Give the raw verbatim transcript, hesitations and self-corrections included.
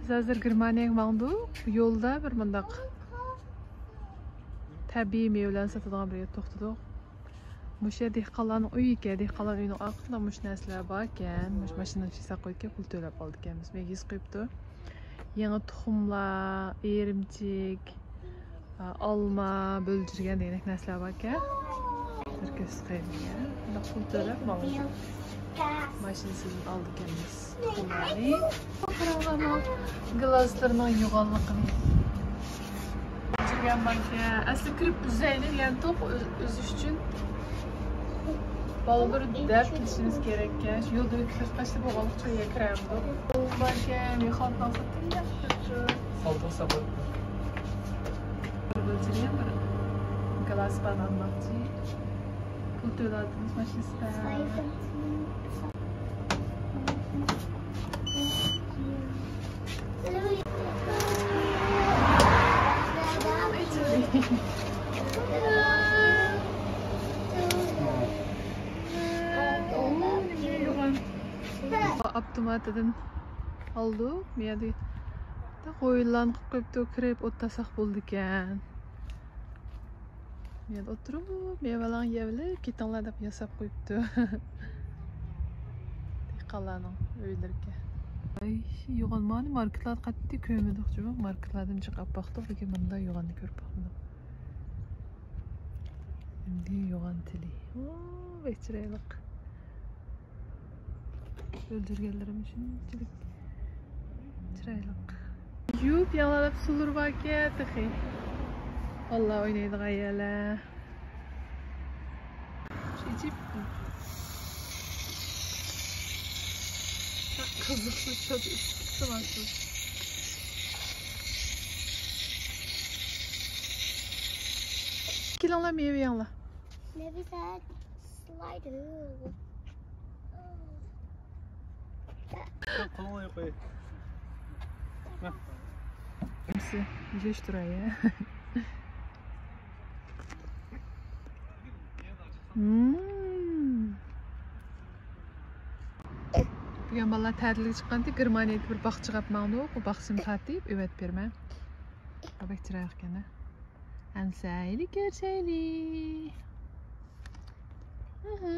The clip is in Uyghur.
بىز ھازىر گېرمانىيەگە ماڭدۇق. يولدا بىر مۇنداق تەبىئىي مېۋىلەرنى ساتىدىغان بىر يەردە توختىدۇق. مۇشۇ يەر دېھقانلارنىڭ ئۆيى ئىكەن. دېھقانلارنىڭ ئۆيىنىڭ ئارقىسىدا مۇشۇ نەرسىلەر باركەن. مۇشۇ ماشىنىنىڭ ئىچىگە ساقلايدىكەن، پۇل تۆلەپ ئالىدىكەنمىز. مېگە يېزىپ قويۇپتۇ. يېڭى تۇخۇملار، ئىرىمچىك، ئالما، بۆلجۈرگەن دېگەندەك نەرسىلەر باركەن. بىر كۆرسىتىپ قويايلى. بۇنداق پۇل تۆلەپ ماڭىدۇ. ماشىنىسىدىن ئالىدىكەنمىز تۇخۇملارنى. قاراڭلارما گىلاسلىرىنىڭ يوغانلىقىنى. بۆلجۈرگەن باركەن. ئەسلى كىرىپ ئۈزەيلى دېگەنتۇق، ئۈز-، ئۈزۈش ئۈچۈن. بالدۇر دەپ كېلىشىمىز كېرەككەن. شۇ يولدا ئۆتۈپ كەتكەچتە بولغانلىق ئۈچۈن يەكرەيمىز. باركەن، مېخانىك ساتتىم ياخشى. سالدىڭ ساپاق. بۆلجۈرگەن بىر گىلاس بار ئالماقچى. پۇل تۆلەۋاتىمىز ماشىنىسىدا. ئاپتوماتىدىن ئالدۇق. مەيەردە قويۇنلارنى قىلىپ قويۇپتۇ، كىرىپ ئوت تاساق بولىدىكەن. مەيەردە ئولتۇرۇپ، مېۋىلەرنى يەۋېلىپ كېتىڭلار دەپ ياساپ قويۇپتۇ. دېھقانلارنىڭ ئۆيلىرىكەن. ئاي، يوغان مانى ماركېتلاردا قەتئىي كۆرمىدۇق جۇمۇ. ماركېتلاردىن جىق ئاپ باقتۇق، لېكىن مۇنداق يوغاننى كۆرۈپ باقمىدۇق. ئەمدى يوغان تىلى. ئو، بەك چىرايلىق. ئۆلتۈرگەنلىرىم شۇنچىلىك چىرايلىق. يۇپ ياڭلاپ سۇلۇر باركەن تېخى. بالىلار ئوينايدىغان يەرلەر. شۇ ئىچىپ. قىزىقسىز چوت ئىچىپ كېتىپتىمەن. كېلىڭلار، مېۋە يەڭلار. Maybe that slider. قولۇڭنى قوي. ھەممىسى يۈزۈشتۈرەي. مم. بۈگۈن بالىلار تەتىلگە چىققانتى، گېرمانىيەدە بىر باغچىغا ئاپ ماڭدۇق. ئۇ باغچىنى تارتىپ ئۆۋەت بېرىمەن. بەك چىرايلىق ئىكەن-ە. ئەمسەيلى كۆرسەيلى. ئاھا.